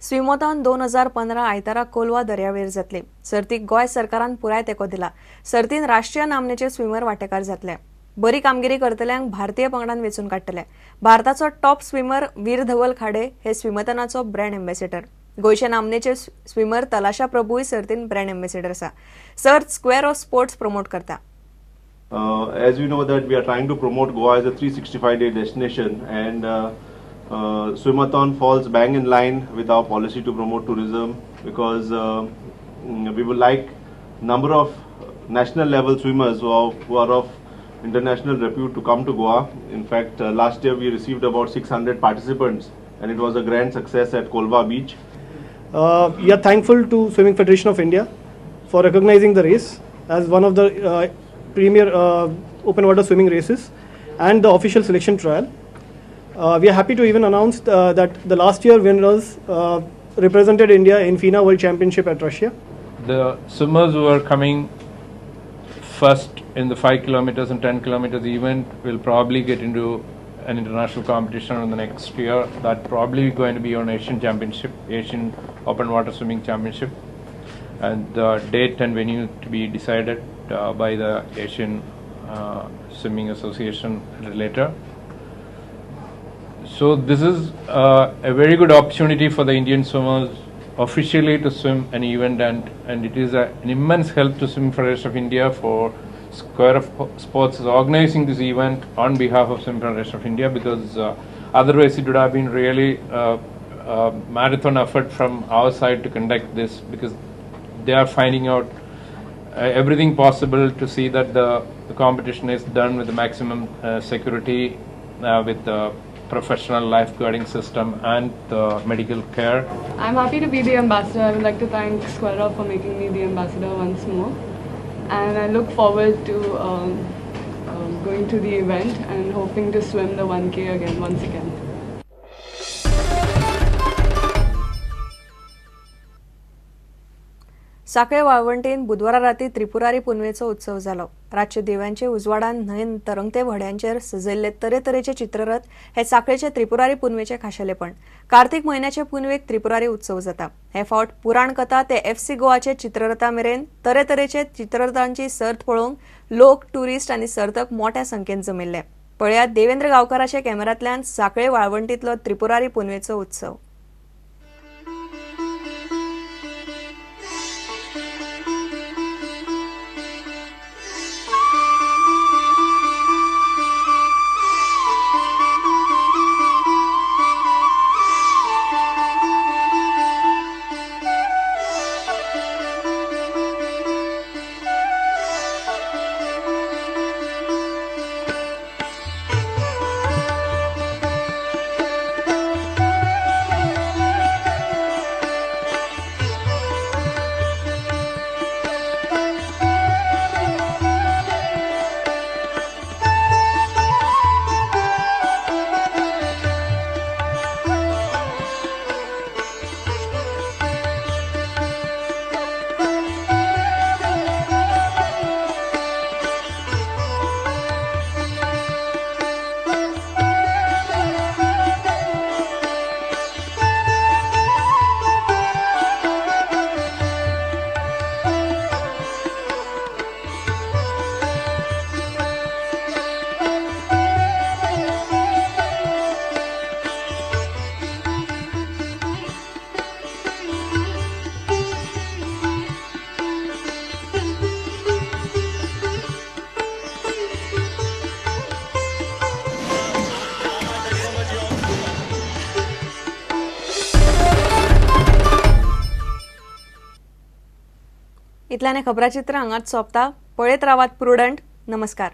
स्विमोथॉन 2015 आयतारा कोलवा दर्यावेळेर जातली. सर्तीक गोंय सरकारान पुराय तेंको दिला. सर्तीन राष्ट्रीय नामनेचे स्विमर वांटेकार जातले. बरी कामगिरी करतल्यांक भारतीय पंगडान वेंचून काडटले. भारताचो टॉप स्विमर वीर धवल खाडे हे स्विमथॉनाचो ब्रँड एम्बेसेडर. गोंयचे नामनेचे स्विमर तलाशा प्रभूय सर्तीन ब्रँड एम्बेसेडर आसा. सर्त स्क्वेअर ऑफ स्पोर्ट्स प्रमोट करता. As you know that we are trying to promote Goa as a 365-day destination, and Swimathon falls bang in line with our policy to promote tourism, because we would like number of national level swimmers who are of international repute to come to Goa. In fact, last year we received about 600 participants, and it was a grand success at Colva Beach. We are thankful to Swimming Federation of India for recognizing the race as one of the premier open water swimming races and the official selection trial. We are happy to even announce that the last year winners represented India in FINA World Championship at Russia. The swimmers who are coming first in the 5 kilometers and 10 kilometers event will probably get into an international competition in the next year. That probably going to be on Asian Championship, Asian Open Water Swimming Championship, and the date and venue to be decided by the Asian Swimming Association later. So this is a very good opportunity for the Indian swimmers officially to swim an event, and it is an immense help to Swimming Federation of India for Square of Sports is organizing this event on behalf of Swimming Federation of India, because otherwise it would have been really a marathon effort from our side to conduct this, because they are finding out everything possible to see that the competition is done with the maximum security, with the professional lifeguarding system and the medical care. I'm happy to be the ambassador. I would like to thank Square Up for making me the ambassador once more, and I look forward to going to the event and hoping to swim the 1K again once again. Sanquelim वाळवंटीन बुधवारा राती त्रिपुरारी पुनवेचो उत्सव जालो. रातचे देव्यांचे उजवाडान न्हंयेन तरंगते व्हड्यांचेर सजयल्ले तरेतरेचे चित्ररथ हे सांखळेचे त्रिपुरारी पुनवेचे खाशेलेपण. कार्तिक म्हयन्याचे पुनवेक त्रिपुरारी उत्सव जाता. हे फावट पुराण कथा ते FC गोवाचे चित्ररथा मेरेन तरेतरेचे चित्ररथांची सर्त पळोवंक लोक, ट्युरिस्ट आनी सर्तक मोठ्या संख्येन जमिल्ले. पळयात देवेंद्र गांवकाराच्या कॅमेरांतल्यान सांखळे वाळवंटींतलो त्रिपुरारी पुनवेचो उत्सव. इतल्याने खबराचित्र हांगाच सोंपता. पळयत रावात प्रुडंट. नमस्कार.